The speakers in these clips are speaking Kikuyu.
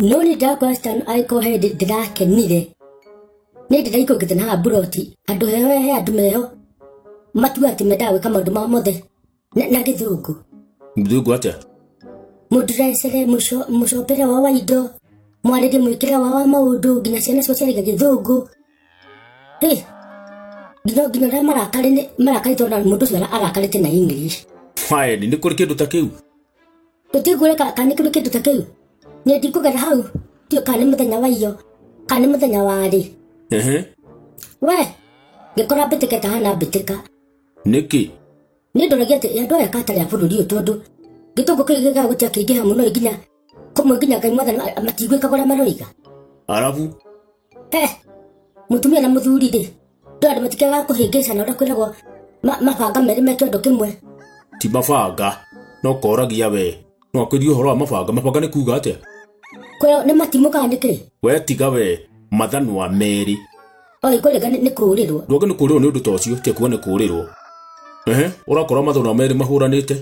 No nĩ ndakora citano angĩkorwo he hĩndĩ ndĩrakenire, nĩ ndĩraikũrũkĩte na haha mburoti handũ heho he andũ meho matua atĩ mendaga gwĩka maũndũ mao mothe na gĩthũngũ. Gĩthũngũ atĩa? Mũndrecere, mũcopere wao wa indo, mwarĩrie mwĩkĩre wao wa maũndũ, nginya ciana ciao ciaragia gĩthũngũ. Ĩ, nginya ũrĩa marakarĩte ona mũndũ ũcio arakarĩte na English. Fine, nĩ kũrĩ kĩndũ ta kĩu? Tũtigwĩra kana nĩ kũrĩ kĩndũ ta kĩu. Niĩ ndikũgera hau, ndiũĩ kana nĩ mũthenya wa iyo, kana nĩ mũthenya wa rĩ. We, ngĩkora mbĩtĩka ĩtahana mbĩtĩka. Nĩkĩ? Nĩ ndoragia atĩ andũ aya katarĩ a bũrũri ũyũ tondũ gĩtũngũ kĩu gĩkaga gũtia kĩingĩha mũno nginya kũmwe nginya Ngai mwathani matiguĩkaga ũrĩa maroiga. Arabu? He, mũtumia na mũthuri rĩ, ndũ andũ matikĩagaga kũhĩngĩcana ũrĩa kwĩragwo mabanga merĩ meke ũndũ kĩmwe. Ti mabanga, no koragia we. No akwĩrie ũhoro wa mabanga, mabanga nĩ kuga atĩa? Kwĩrwo nĩ matimũ kana nĩ kĩ? We tiga we, mathanwa merĩ. Oi, kũrĩga nĩ kũũrĩrwo. Ndwage nĩ kũũrĩrwo nĩ ũndũ ta ũcio, tiga kuga nĩ kũũrĩrwo. Ehe, ũrakora mathanwa merĩ mahũranĩte.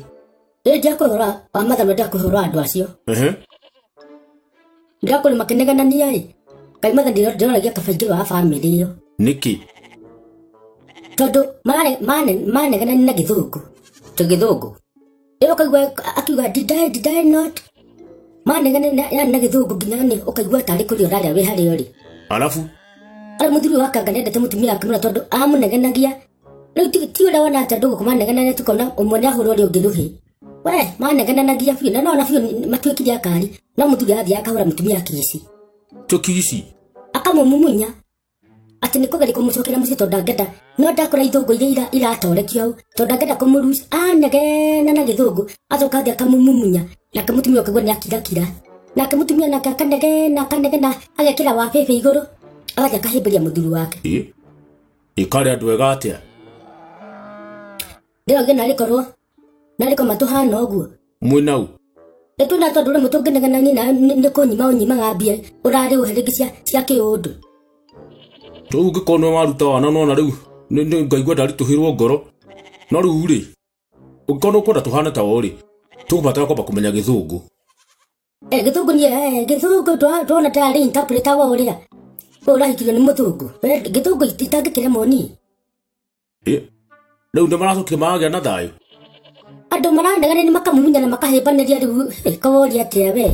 Ĩ, ndiakũhũra wa mathanwa, ndiakũhũra andũ acio. Ndiakũrĩ makĩnegenania ĩ. Ngai mwathani ndĩroragia kaba ingĩ wa bamĩrĩ ĩyo. Nĩkĩ? Tondũ manegenania na gĩthũngũ. Tĩ gĩthũngũ? Ĩyo ũkaigua akiuga did I, did I not? Manegene yani na gĩthũngũ nginya nĩ ũkaigua tarĩ kũrĩa ũrarĩa wĩ harĩa ũrĩ. Arabu? Arĩa mũthuri wa kanga nĩendete mũtumia wake mũno tondũ amũnegenagia. Rĩu ti ũrĩa wona atĩ andũ gũkũ manegenania tukona ũmwe nĩahũrwo ũrĩa ũngĩ rũhĩ. We, manegenanagia biũ, na nona biũ matuĩkire akari, no mũthuri arathiĩ akahũra mũtumia kici. Tũ kici? Akamũmumunya. Atĩ nĩ kũgeria kũmũcokera mũciĩ tondũ ndangĩenda, no ndakora ithũngũ iria iratorekio hau, tondũ ndangĩenda kũmũruca, anegena na gĩthũngũ, acoka athiĩ akamũmumunya, nake mũtumia ũkaigua nĩ akirakira. Nake mũtumia nake akanegena, akanegena, agekĩra wa bĩbĩ igũrũ, agathiĩ akahĩmbĩria mũthuri wake. Ĩ, ĩkarĩ andũ ega atĩa? Ndĩrauga narĩ korwo, narĩ korwo matũhana ũguo. Mwĩ nau? Nĩ twĩna tondũ rĩmwe tũngĩnegenania nawe nĩ kũnyima ũnyimaga mbia, ũrarĩ ũhe rĩngĩ cia kĩũndũ. Rĩu ũngĩkorwo nĩwe waruta wana nona rĩu, nĩ ngaigua ndaritũhĩrwo ngoro. No rĩu rĩ, ũngĩkorwo nĩ ũkwenda tũhane ta o rĩ, tũgũbatara kwamba kũmenya gĩthũngũ. Gĩthũngũ niĩ, gĩthũngũ ndona tarĩ interpreter wa ũrĩa. Ũyũ ũrahikirio nĩ mũthũngũ. Gĩthũngũ itangĩkĩremwo niĩ. Rĩu nĩ maracokire maragĩa na thayũ? Andũ maranegana nĩ makamumunya na makahĩmbanĩria rĩu, kaworia atĩa we?